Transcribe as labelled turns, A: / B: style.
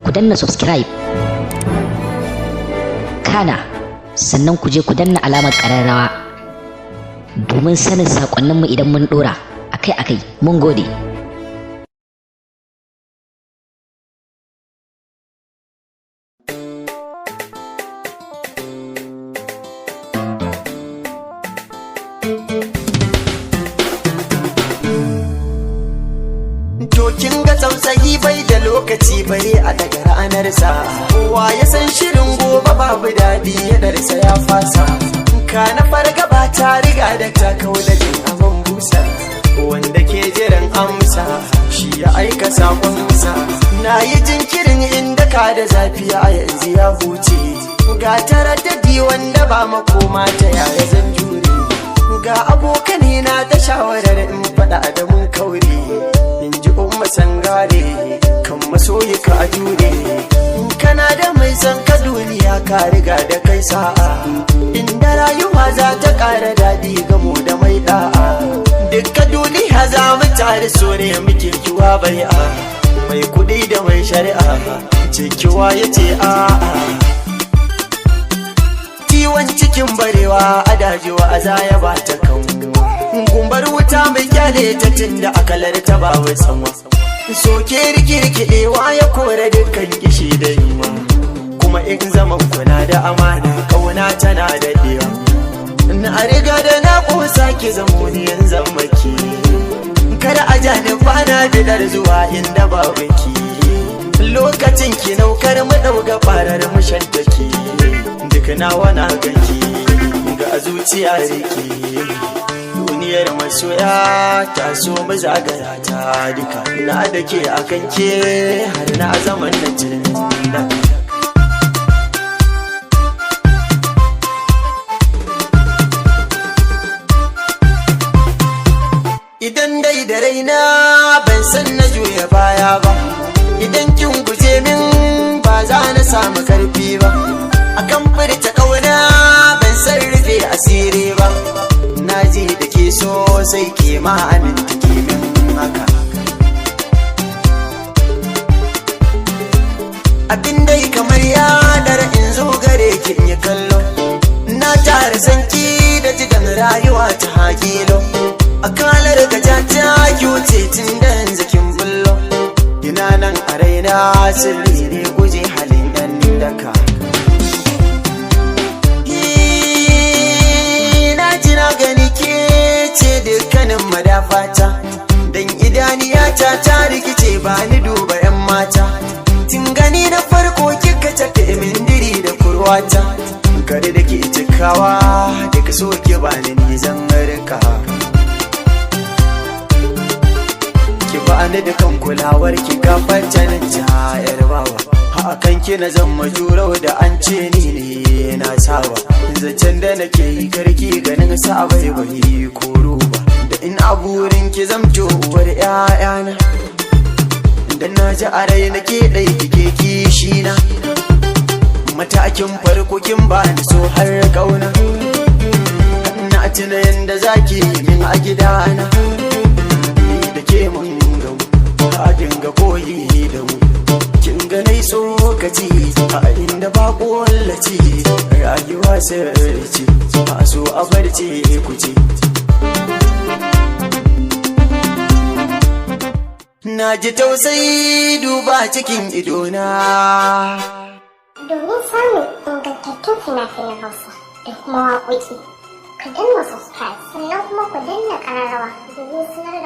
A: Ku danna subscribe, kana sannan ku je ku danna alamar ƙararrawa domin sanin saƙonninmu idan mun ɗora akai-akai. Mun gode.
B: To kin ga tsautsayi bai da lokaci, bare a daga ranarsa. Kowa ya san shirin gobe babu daɗi, ya darsa ya fasa. Ka na fargaba ta riga da ta kau da jin aman busa. Wanda ke jiran amsa shi ya aika sakonsa. Na yi jinkirin inda ka da zafi, a yanzu ya huce. Ga taraddadi wanda ba makoma, ta yaya zan jure? Ga abokane na ta shawarar in faɗa da mun kaure. In ji Umma Sangare kan masoyi ka jure. In kana da mai son ka, duniya ka riga da kai sa'a. Inda rayuwa za ta ƙara daɗi, gamo da mai da'a. Dukka duniya za mu tare, so ne muke kiwa bai'a. Mai kuɗi da mai shari'a cikiwa ya ce a'a. Ciwon cikin barewa a dajewa a zaya ba ta kan gumbar wuta mai kyale ta, tunda akalar ta ba wai sanwa. Soke rikirkidewa ya kore dukkan kishi da yunwa. Kuma in zaman kuna da amana, kauna tana daɗewa. Na riga da na kusa ki zamo ni yanzu maki. Kada a jani bana bidar zuwa inda babu ki. Lokacin ki naukar mu ɗauga farar mu shantaki. Duk nawa na ganki ga zuciya riki. Duniyar masoya ta so mu zagaya ta duka. Na da ke a kanke har na zaman na jirgin. Idan dai da raina ban san na juya baya ba. Idan kin guje min, ba za na samu karfi ba. Akan furta kauna ban san rufe asiri ba. Na ji da ke so sai ke ma aminta ke min haka. Abin dai kamar yanar in zo gare ki in yi kallo. Na tare sanki da jidan rayuwa ta hakilo. Akalar gaja ta wuce tun da yanzu kin bullo. Ina nan a raina sirri ne, guje halin yan daka. Na ji na gani ke ce dukkanin madafata. Dan idaniyata ta rikice, ba ni duba yan mata. Tun gani na farko kika tafi min diri da kurwata. Kare da ke cikawa da ka so ke ba ni zan rika. Ki ba ni da kan kulawar ki gafarta nan yar bawa. Hakan ki na zan majurau da an ce ni ne na saba. Zancen da nake yi karki ganin sa bai bai koro ba. Da in aburin ki zamto uwar 'ya'yana. Dan na ji a rai nake ɗai kike kishi na. Matakin farko kin ba ni so har kauna. Na tuna yanda zaki yi min a gidana. Ni da ke mun gamu, a dinga koyi da mu. Kin ga nai tsokaci a inda ba ƙwallaci. Rayuwa sirri ce, a so a barce ku ce. Na ji tausayi duba cikin idona.
C: Domin samun ingantattun fina-finan Hausa da kuma waƙoƙi, ku danna subscribe, sannan kuma ku danna ƙararrawa domin sanar da